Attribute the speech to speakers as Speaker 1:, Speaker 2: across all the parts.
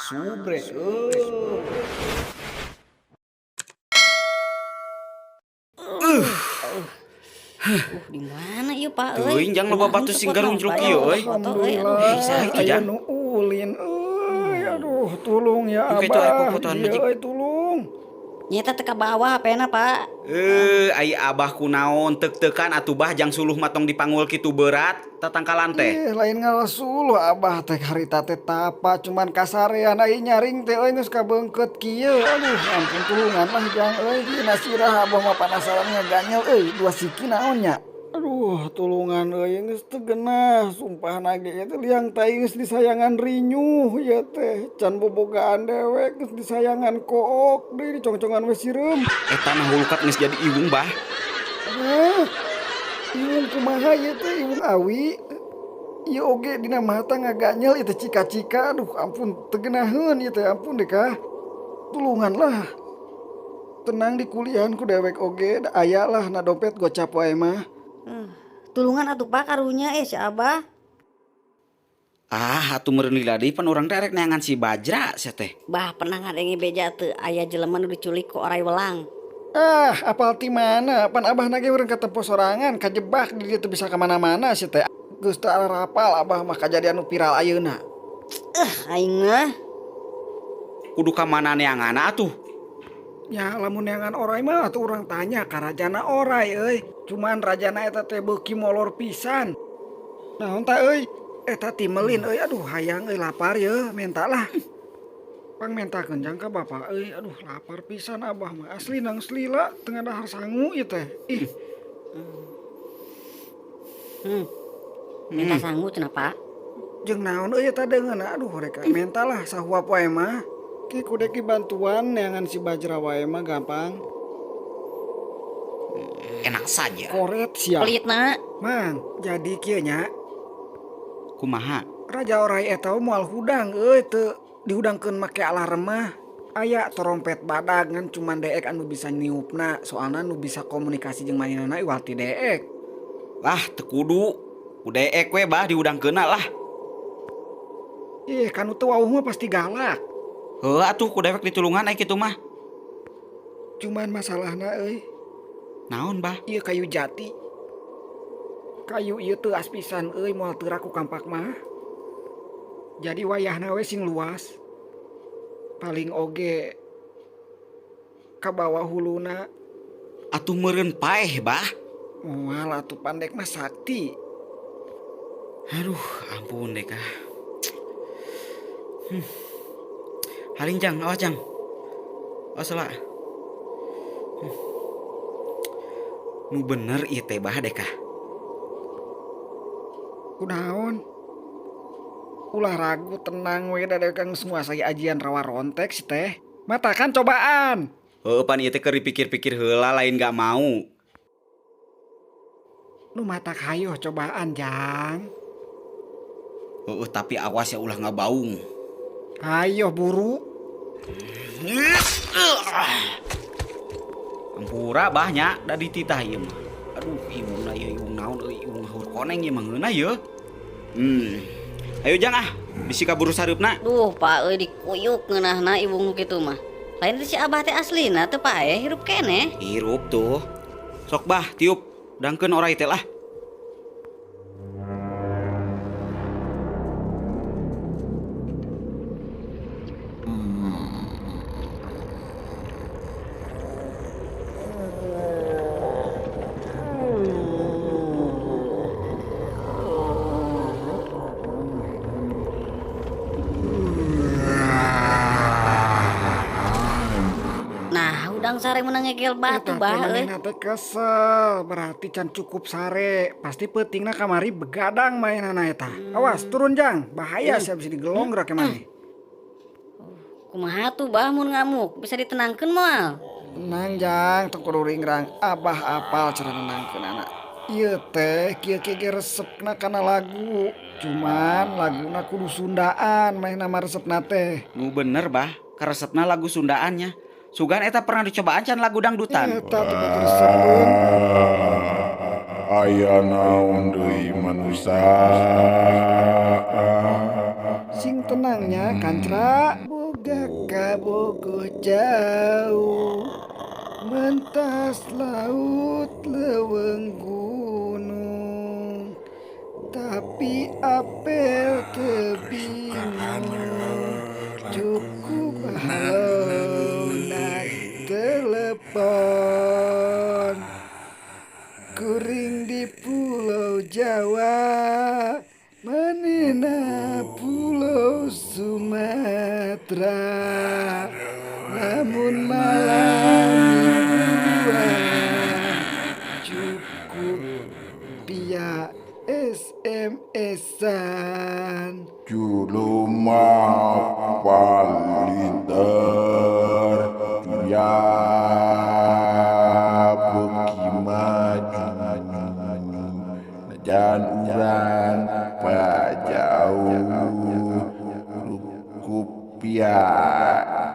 Speaker 1: Subre.
Speaker 2: Di mana ieu Pak euy?
Speaker 1: Teuing jang loba batu sing garunjluk ieu euy.
Speaker 3: Alhamdulillah.
Speaker 1: Saha itu,
Speaker 3: Aya
Speaker 1: Jang?
Speaker 3: nu ulin euy. Aduh, tulung ya
Speaker 1: Oke, itu aya
Speaker 3: Abah.
Speaker 1: popotoan
Speaker 3: Ieu
Speaker 1: magic.
Speaker 3: euy tulung.
Speaker 2: Nyeta teu ka bawah HP-na Pak.
Speaker 1: Ai abah kunaon teuk-teukan atuh bah jang suluh matong dipanggul kitu berat tatangkalan teh.
Speaker 3: Ih, lain ngarasuluh Abah teh harita teh tapa cuman kasarean ai nyaring teh euy geus kabeungkeut kieu. Aduh, ampun tulungan lah Jang euy. Dina sirah Abah mah panasaran ngaganyel euy, dua siki naon nya. Aduh, tulungan euy geus teu geunah, sumpah nage ieu teh liang tai geus disayangan rinyuh ieu teh. Can bobogaan dewek geus disayangan kook deui dicongcongan we sireum.
Speaker 1: Eta nah hulukat geus jadi iwung bah.
Speaker 3: Hah? Iwung kumaha ieu teh iwung awi? Ieu oge dina mata ngaganyel ieu teh cika-cika. Aduh, ampun teu geunaheun ieu teh, ampun deh kah. Tulungan lah. Tenang di kuliahan ku dewek oge da aya lah na dompet gocap wae mah.
Speaker 2: Tulungan atuh Pak karunya si Abah.
Speaker 1: Ah, atuh meureun lila deui pan urang teh rek neangan si Bajra sia teh.
Speaker 2: Bah pernah ngadenge beja teu aya jelema nu diculik ku orai welang.
Speaker 3: Ah, apal ti mana? Pan Abah nage urang katempo sorangan, kajebak di dieu teu bisa ka mana-mana sia teh. Geus teu arapal Abah mah kajadian nu viral ayeuna.
Speaker 2: Aing mah.
Speaker 1: Kudu ka mana neanganna atuh?
Speaker 3: Ya lamun neangan orai mah atuh urang tanya ka rajana orai euy. Cuman rajana eta teh beuki molor pisan. Naon ta euy? Eta timelin euy, aduh hayang euy lapar ye, menta lah. Pang mentakeun jang ka bapak euy, aduh lapar pisan Abah mah. Asli nang selila teu dahar sangu ieu teh. Ih,
Speaker 2: Minta sangu cenah Pak.
Speaker 3: jeung naon euy eta deungeunna, aduh rek menta lah sahuap wae mah. Ki kudu ki bantuan neangan si Bajra wae mah gampang.
Speaker 1: Enak saja.
Speaker 3: Koret sia.
Speaker 2: Pelitna.
Speaker 3: Mang, jadi kieu nya.
Speaker 1: Kumaha?
Speaker 3: Raja orai eta moal hudang euy teu dihudangkeun make alarm mah. Aya trompet badag ngan cuman deek anu bisa niupna, soalna nu bisa komunikasi jeung manehna iwal ti deek.
Speaker 1: Lah teu kudu. Ku deek we bah dihudangkeunna lah.
Speaker 3: Ih, kanu teu wawuh mah pasti galak.
Speaker 1: Heuh atuh ku dewek ditulungan ai kitu mah.
Speaker 3: Cuman masalahna euy,
Speaker 1: Naon bah?
Speaker 3: ieu kayu jati. Kayu ieu teu pisan euy moal teurak ku kampak mah. Jadi wayahna we sing luas. Paling oge kabawa huluna.
Speaker 1: Atuh meureun paeh bah.
Speaker 3: Moal atuh pandek mah sakti.
Speaker 1: Aduh, ampun deh kah. Haling jang, awas jang. Awas lah. Nu bener ieu teh bah deh kah.
Speaker 3: Kunaon? Ulah ragu tenang we da dewek geus nguasai ajian rawa rontek si teh. Matakan cobaan.
Speaker 1: Heueuh pan ieu teh keur dipikir-pikir heula lain gak mau.
Speaker 3: Nu matak hayoh cobaan jang.
Speaker 1: Heueuh tapi awas ya ulah ngabaung.
Speaker 3: Hayoh buru.
Speaker 1: Ampura bah nya da dititah ieu mah. Aduh iwungna ieu iwung naon euy iwung haur koneng ieu mah ngeunah ieu. Ayo jang ah, bisi kaburu sareupna.
Speaker 2: Duh Pak euy dikuyuk ngeunahna iwung nu kitu mah. Lain teh si Abah teh aslina teu paeh hirup keneh.
Speaker 1: Hirup tuh. Sok bah tiup, dangkeun orai teh lah.
Speaker 2: Nah, udang sare menang ngegel batu
Speaker 3: Eta teh
Speaker 2: bah euy.
Speaker 3: manehna teh kesel, berarti can cukup sare. Pasti peutingna kamari begadang mainana eta. Awas turun jang, bahaya sia bisa digelong gerak maneh.
Speaker 2: Kumaha tuh bah mun ngamuk, bisa ditenangkeun moal?
Speaker 3: Tenang jang, tong kudu ringrang. Abah apal cara nenangkeun anak. Ieu teh kieu-kieu ge resepna kana lagu. Cuman laguna kudu Sundaan manehna mah resepna teh.
Speaker 1: Nu bener bah, karesepna lagu Sundaannya. Sugan eta pernah dicobaan can lagu dangdutan.
Speaker 3: Eta teh batu resepeun.
Speaker 4: Aya naon deui manusa.
Speaker 3: Sing tenangnya Kancra. Boga kabogoh jauh mentas laut leuweung gunung, tapi apel teu bingung, cukup halona telepon. Kuring di Pulau Jawa, manehna Pulau Sumatera, lamun malam mingguan cukup via SMS-an.
Speaker 4: Jelema palinter dunya beuki maju, najan urang pajauh cukup via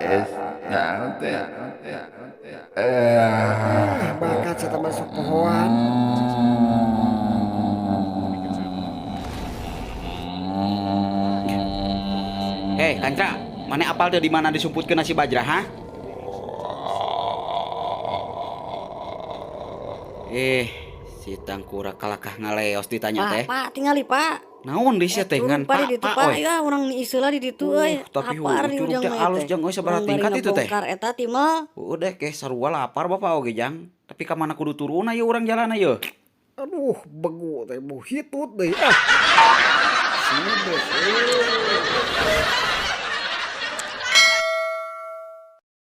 Speaker 4: S naon teh eh.
Speaker 3: Bakat saya masuk pohoan.
Speaker 1: Hei, Kancra, mana apal teu di mana disumputkeun si Bajra, ha? Eh, si tangkura kalakah ngaleos ditanya
Speaker 2: Pak,
Speaker 1: teh.
Speaker 2: Pak, tingali Pak.
Speaker 1: Naon deui sia teh ngan
Speaker 2: Curug, Pak,
Speaker 1: Pak,
Speaker 2: di ditu,
Speaker 1: Pak,
Speaker 2: Pak.
Speaker 1: oi.
Speaker 2: Ya urang niiseula di ditu euy.
Speaker 1: Tapi
Speaker 2: Apar di
Speaker 1: curug
Speaker 2: ujang
Speaker 1: teh
Speaker 2: mah
Speaker 1: alus
Speaker 2: teh.
Speaker 1: jang euy sabaraha
Speaker 2: Urang bari
Speaker 1: tingkat itu teh.
Speaker 2: ngabongkar eta timal.
Speaker 1: Udah keh sarua lapar bapak oge jang. Tapi ka mana kudu turun aya urang jalan ayo.
Speaker 3: Aduh, begu teh bu hitut deui ah. Sini bos.